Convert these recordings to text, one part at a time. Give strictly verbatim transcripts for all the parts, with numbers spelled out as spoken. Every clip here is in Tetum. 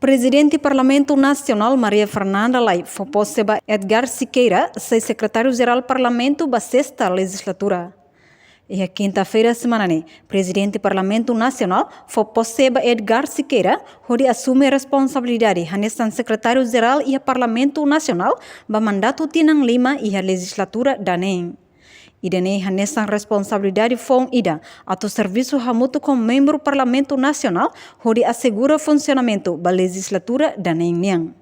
Prezidente Parlamentu Nasionál Maria Fernanda Lay fó pose ba Edgar Siqueira sai Sekretáriu-Jerál Parlamentu ba sesta lejizlatura. Iha kinta-feira semana ne'e, Prezidente Parlamentu Nasionál fó pose ba Edgar Siqueira, hodi asume responsabilidade hanesan Sekretáriu-Jerál iha Parlamentu Nasionál ba mandatu tinan lima iha lejizlatura daneen. Ida-ne'e hanesan responsabilidade foun ida atu servisu hamutuk ho membru Parlamentu Nasionál hodi asegura funsionamentu ba lejizlatura daneen nian.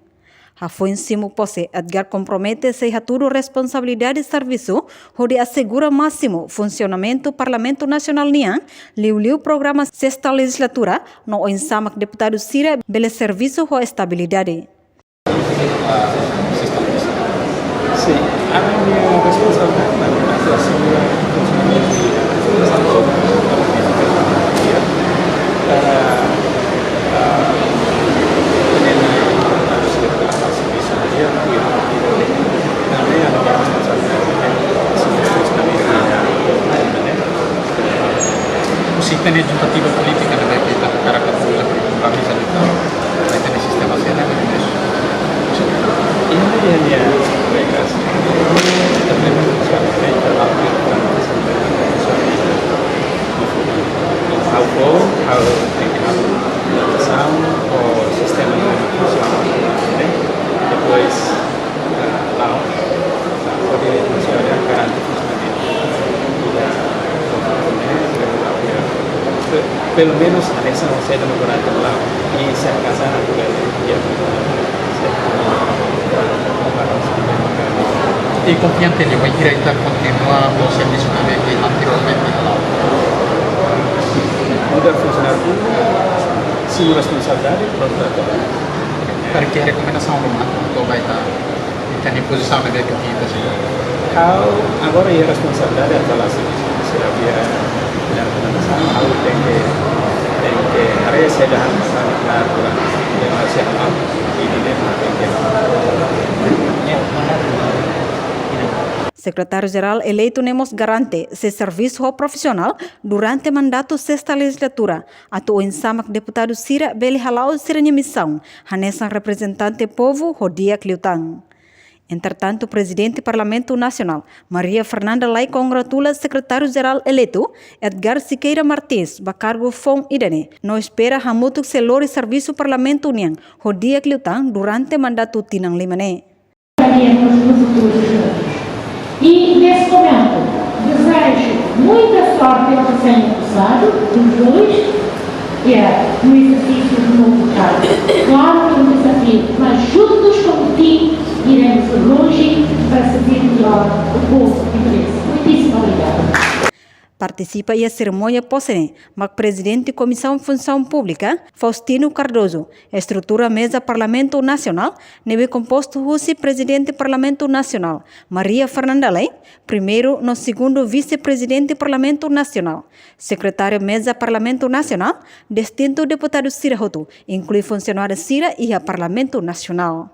Hafoin simu pose, Edgar kompromete sei hatudu responsabilidade servisu hodi asegura másimu funsionamentu Parlamentu Nasionál nian, liuliu programa sesta lejizlatura, no oinsá mak deputadu sira bele servisu ho estabilidade. Sim, ami-nia responsabilidade mak atu asegura funsionamentu. Husi ita-nia juntativa polítika ne'ebé ita hakarak atu uza para bisa ita, ita-nia sistema sira ne'e. Ita-nia regras. Ita-nia How for, how tem que have votação ou sistema de funciona, né? Depois, ah, lá, pode funcionar, garante funcionamento. E da, pelo menos, a eleição não seja no durante lá, e se a casa não tiver, e a I konfiante liu, bainhira ita kontinua ho servisu ne'ebé ke anteriormente hala'o. Nu'udar funsionáriu públiku, simu responsabilidade, prontu atu. Para ke rekomendasaun ruma, atu ba ita, ita-nia pozisaun ne'ebé ke ita sei. Ha'u agora iha responsabilidade atu halo servisu, se havia rekomendasaun, ha'u tenke, tenke haree saida mak atu halo, atu halo, i di dentro tenke. Sekretáriu-Jerál eleitu ne'e mós garante sei servisu ho profisionál durante mandatu sesta lejizlatura, atu oinsá mak deputadu sira bele hala'o sira-nia misaun hanesan reprezentante povu ho di'ak liután. Entretantu, Prezidente Parlamentu Nasionál, Maria Fernanda Lay, kongratula Sekretáriu-Jerál eleitu, Edgar Siqueira Martins, ba kargu foun ida-ne'e, no espera hamutuk sei lori servisu Parlamentu nian ho di'ak liután durante mandatu tinan lima ne'e. Estaríamos nosotros juntos. E, nesse momento, desejo muita sorte ao recém-acusado, os dois, que é no exercício do novo cargo. Claro que é um desafio, mas juntos como time iremos longe para servir melhor o povo português. Muitíssimo obrigada. Partisipa iha serimónia pose ne'e mak Prezidente Komisaun Funsaun Públika, Faustino Cardoso, estrutura Meza Parlamentu Nasionál, ne'ebé kompostu husi Prezidente Parlamentu Nasionál, Maria Fernanda Lay, primeiru no segundu Vise-Prezidente Parlamentu Nasionál, Sekretáriu Meza Parlamentu Nasionál, distintu deputadu sira hotu, inklui funsionáriu sira iha Parlamentu Nasionál.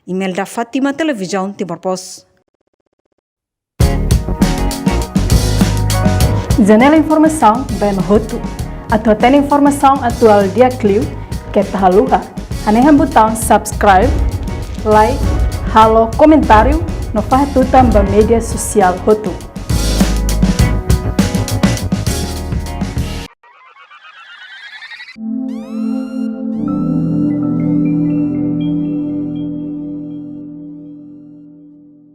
Imelda Fátima, Televizaun Timor Post. Janela informasaun ba ema hotu. Atu hatene informasaun atuál di'ak liu, keta haluha hanehan butaun subscribe, like, halo komentáriu, no fahe tutan ba média sosiál hotu.